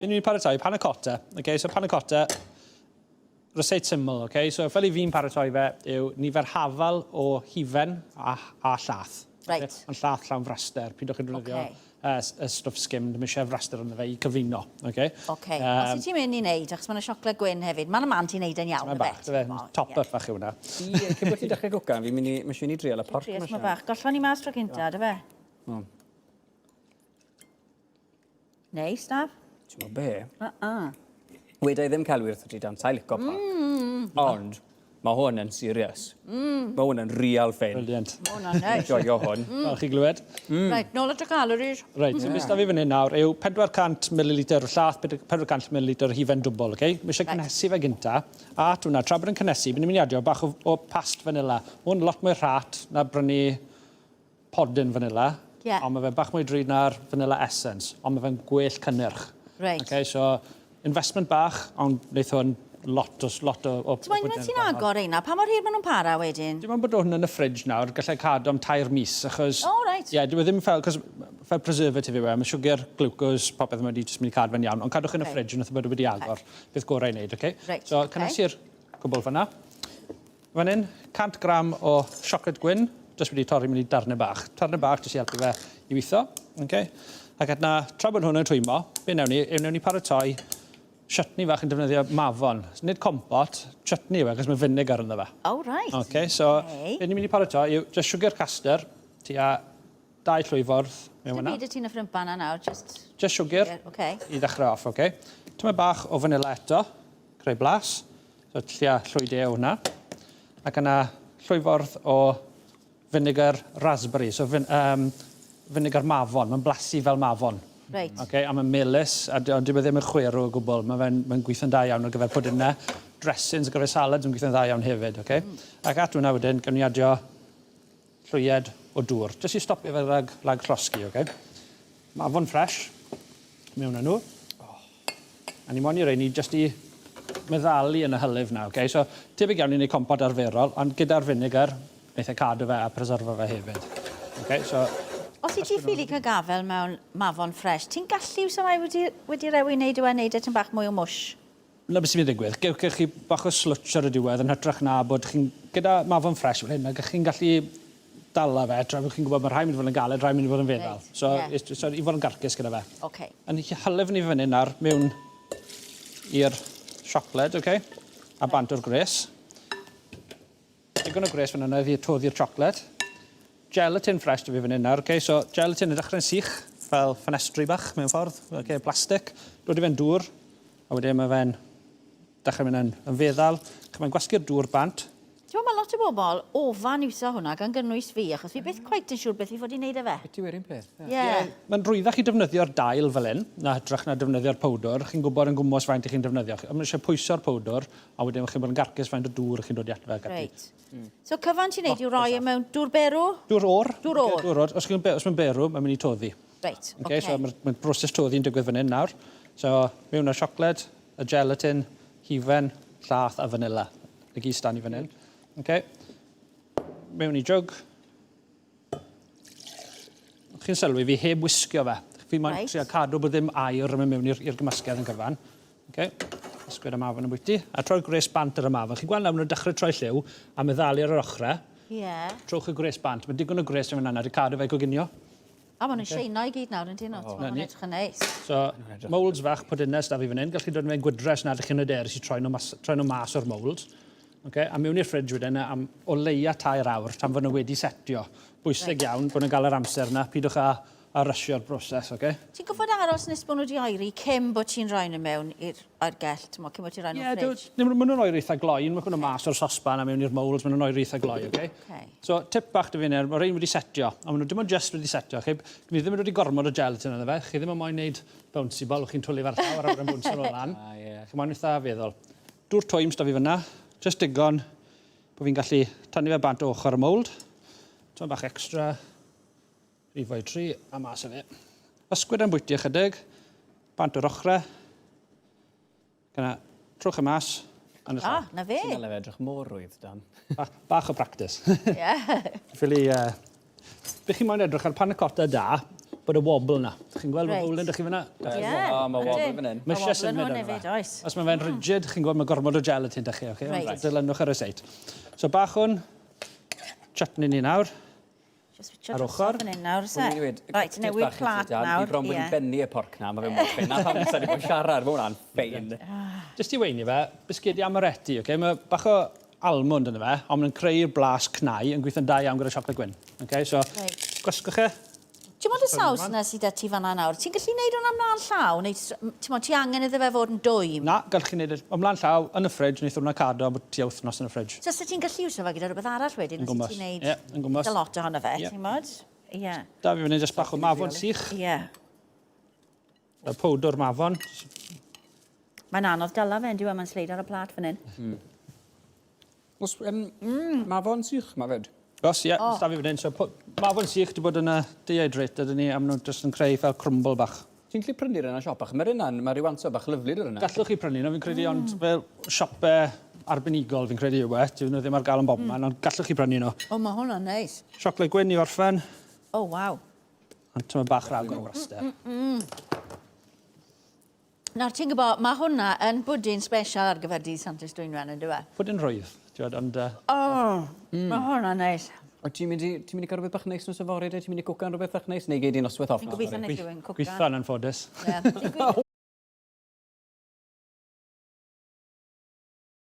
Ni'n mynd i paratoi panna cotta. Okay, so panna cotta, ryseit syml, okay? So fel i fi'n paratoi fe yw nifer hafal o hufen a, a llath. Right. Okay? Ond llath llawn fraster. Pidwch yn defnyddio okay. y stwff skimmed, mae eisiau fraster ynddo fe i cyfuno. Okay? Okay. Um, Os ti'n mynd i wneud, achos mae'n siocled gwyn hefyd, mae'n y man ti'n wneud yn iawn. Mae'n bach, dyfe, top up fach yw hwnna. Cyn bod ti'n dechrau gwcan, fi'n mynd i, mae eisiau ni drial y porc. Trial bach. Gollon ni mas tro cynta, dyfe? Mm. Neis, Daf. Ti'n gwybod be? Uh-uh. Weda i ddim celwydd wrth ti, Dan, sa'i lico porc. Ond, mae hwn yn serious. Mae hwn yn real thing. Brilliant. Mae hwnna'n neis. Joio hwn. Mm. Falch i glywed. Reit, nôl at y calories. Reit, so beth fi fan hyn nawr yw 400 ml o llath, 400 ml o hufen dwbl, okay? Mae eisiau Reit. cynhesu fe gynta. A at hwnna, tra bod yn cynhesu, bydd ni'n mynd i adio bach o, o past vanilla. Mae hwn lot mwy rhat na brynu podyn vanilla. Ie. Ond mae fe bach mwy drud na'r vanilla essence, ond mae fe'n gwell cynnyrch. Reit. Okay, so investment bach, ond wneith hwn lot o, lot o, o Ti'n unwaith ti'n agor reina, pa mor hir maen nhw'n para wedyn? Dim ond bod hwn yn y fridge nawr, gallai cadw am 3 mis, achos... O, reit. Ie, yeah, dyw e ddim fel, cos fel preservative yw e, mae siwgr, glucose, popeth wedi jyst mynd i cadw fe'n iawn, ond cadwch yn y fridge unwaith bod e wedi agor, beth gorau i wneud, okay? Reit, So, ocê. cynhesu'r cwbl fyna. Fan hyn, 100 gram o siocled gwyn, jyst wedi torri mewn i darnau bach. Tarnau bach jyst i helpu fe i weithio. Okay? Ac yna, tra bod hwn yn twymo, be wnewn ni, yw wnewn ni paratoi chutney fach yn defnyddio mafon. Nid compot, chutney yw e, achos mae vinegar ynddo fe. Oh, right. Okay, so Okay. be ni'n mynd i paratoi yw just sugar caster, tua 2 llwyffordd mewn Dim fyna. byd y ti'n y ffrympan na nawr, just... Just sugar Okay. i ddechrau off, okay? Tyma bach o vanilla eto, creu blas. So tua llwy de o hwnna. Ac yna llwyffordd o vinegar raspberry, so vinegar mafon, mae'n blasu fel mafon. Okay, a mae'n melys, a ond dyw e ddim yn chwerw o gwbl. Mae fe'n mae gweithio'n da iawn ar gyfer pwdinau. Dressings ar gyfer salads yn gweithio'n dda iawn hefyd. Okay? Ac at hwnna wedyn, gawn ni adio llwyed o dŵr. Jyst i stopio fe rhag llosgi, okay? Mafon fresh, mewn â nhw. A ni moyn i reini jyst i meddalu yn y hylif na, okay? So, tebyg iawn i wneud compot arferol, ond gyda'r vinegar, wneith e cadw fe a preserfo fe hefyd. Okay, so, Os i ti ffili cael gafel mewn mafon ffres, ti'n gallu wsa rai wedi rewi wneud yw e wneud e tipyn bach mwy o mwsh? Na beth sy'n mynd i ddigwydd. Gewch chi bach o slwtsh ar y diwedd yn hytrach na bod chi'n... Gyda mafon ffres fel hyn, mae chi'n gallu dala fe, tra bod chi'n gwybod mae rhai mynd i fod yn galed, rhai mynd i fod yn feddal. So, so i fod yn garcus gyda fe. Yn hylif ni fan hyn nawr mewn i'r siocled, okay? A bant o'r gwres. Digon o gwres fan yna i toddi'r siocled. Gelatin fresh 'da fi fan hyn nawr, okay? So gelatin yn dechrau'n sych, fel ffenestri bach mewn ffordd, okay, plastic. Dod i fe'n dŵr, a wedyn mae fe'n dechrau mynd yn feddal. Chi'n gwasgu'r dŵr bant. Ti'n gwybod, mae lot o bobl ofan iwso hwnna, gan gynnwys fi, achos fi byth cweit yn siŵr beth fi fod i wneud â fe. Beth yw yr un peth? Ie. Yeah. Mae'n rhwyddach i defnyddio'r dail fel hyn, na hytrach na defnyddio'r powdwr. Chi'n gwybod yn gwmws faint i chi'n defnyddio. Mae eisiau pwyso'r powdwr, a wedyn chi'n bod yn garcus faint o dŵr chi'n dod i ato fe. ac ati. Reit. So cyfan ti'n neud yw roi e mewn dŵr berw? Dŵr o'r. Dŵr o'r. Dŵr o'r. Os mae'n berw, mae'n mynd i toddi. Reit, Okay, so mae'r mae broses toddi'n digwydd fan hyn nawr. So, mewn â'r siocled, y gelatin, hufen, llath a vanilla. Y gyd sdan i fan hyn. Okay. Mewn i jwg. Chi'n sylwi fi heb wisgio fe. Fi moyn trio cadw bod ddim aer yn mynd mewn i'r gymysgedd yn gyfan. Okay. Ysgwyd y mafon yn bwyty. A troi'r gwres bant ar y mafon. Chi'n gweld nawr, maen nhw'n dechrau troi lliw a meddalu ar yr ochrau. Trowch y gwres bant. Mae digon o gwres yn fan yna i cadw fe coginio. A maen nhw'n sheino i gyd nawr, yn dyn nhw? Oh. Maen nhw'n edrych yn neis. So, moulds fach, pwdinau s'da fi fan hyn. Gallwch chi dod mewn gwydres na ydych chi'n hyderus i troi nhw mas o'r moulds. Okay? A mewn i'r fridge wedyn am o leia 3 awr tan fod nhw wedi setio. Bwysig iawn bod nhw'n cael yr amser yna. Pidwch â rysio'r broses, okay? Ti'n gwybod aros nes bod nhw wedi oeri cyn bod ti'n rhoi nhw mewn i'r oergell, ti'n cyn bod ti'n rhoi nhw'n fridge? Ie, maen nhw'n oeri eitha gloi. Unwaith maen nhw mas o'r sosban a mewn i'r moulds, maen nhw'n oeri eitha gloi, okay? So, tip bach 'da fi nawr, mae rhain wedi setio, a maen nhw dim ond just wedi setio. Chi, ni ddim yn dod i gormod o gelatin ynddo fe. Chi ddim yn moyn wneud bouncy ball, chi'n twlu fe'r llawr a wedyn bouncy nôl lan. Ah, ie. Chi moyn eitha feddwl. Dŵr twym s'da fi fyna, just digon bod fi'n gallu tynnu fe bant o ochr y mould. Tamaid bach extra, rhifo i tri, a mas â fe. Ysgwyd am bwyty ychydig, bant o'r ochrau. Gyna, trwch y mas. Yn y Ah, na fe. Ti'n gael e edrych mor rwydd, Dan. Bach o practice. Ie. Ffili... Be chi moyn edrych ar panna cotta da, bod bod y wobble na. Chi'n gweld Reit. y bowlen dych chi fyna? Ie. O, ma' wobble ydyn. fan hyn. Mae Ma' eisiau wobble yn symud hwn arno hefyd, fe. oes. Os mae fe'n rigid, chi'n gweld mae gormod o gelatin 'da chi, okay? Reit. Ond dilynwch y ryseit. So bach hwn, chutney ni nawr. Just switcho Ar drosodd ochr. fan hyn nawr, oes e? O'n i'n dweud, Reit, tip newid bach i ti, plat Dan, nawr. Fi bron wedi ie. bennu y porc na, mae fe mor ffein. Na pam sa ni bod yn siarad, mae hwnna'n ffein. Jyst i weini fe, bisgedi amaretti, okay? Mae bach o almond ynddo fe, ond mae'n creu'r blas cnau yn gweithio'n da iawn gyda siocled gwyn. Okay? So, Reit. gwasgwch e. Ti'n bod y saws na sydd â ti fan'na nawr? Ti'n gallu neud hwnna mlaen llaw? Neu ti'n bod, ti angen iddo fe fod yn dwym? Na, gallwch chi wneud e ymlaen llaw yn y fridge, wneith hwnna cadw am tua wythnos yn y fridge. So, so ti'n gallu iwsio fe gyda rhywbeth arall wedyn? Yn gwmws. Os ti'n neud Ie, yn gwmws. eitha lot ohono fe, Ie. ti'n bod? Ie. Da fi fyny jyst bach o mafon sych, Ie. y powdwr mafon. Mae'n anodd dala fe, yndyw e? Mae'n sleid ar y plat fan hyn. Os, um, mafon sych, ma fyd. Os, ie, oh. da fi fan hyn. So, mafon sych di bod yn y dehydrated yn ni, a maen nhw jyst yn creu fel crumble bach. Ti'n gallu prynu'r yna siop bach? Mae'r yna'n, mae rhyw ansawdd bach lyfli dy'r yna. Gallwch chi prynu nhw, fi'n credu, ond fel siopau arbenigol, fi'n credu yw e. Dyn nhw ddim ar gael yn bobman, ond gallwch chi prynu nhw. O, mae hwnna'n neis. Siocled gwyn i orffen, O, waw. ond tyma bach rhagor o braster. Nawr, ti'n gwybod, mae hwnna yn bwdin special ar gyfer dydd Santes Dwynwen, yn dyw e? Pwdin rhwydd, ti'n gwybod, ond... O, mae hwnna'n neis. Wyt ti'n mynd i, ti'n mynd i gael rhywbeth bach neis nos yfory, de? Ti'n mynd i cwcan rhywbeth bach neis? Neu gei di noswaith off? Fi'n gobeithio wneud rhywun cwcan. Gweithio'n anffodus. Ie. Ti'n gweithio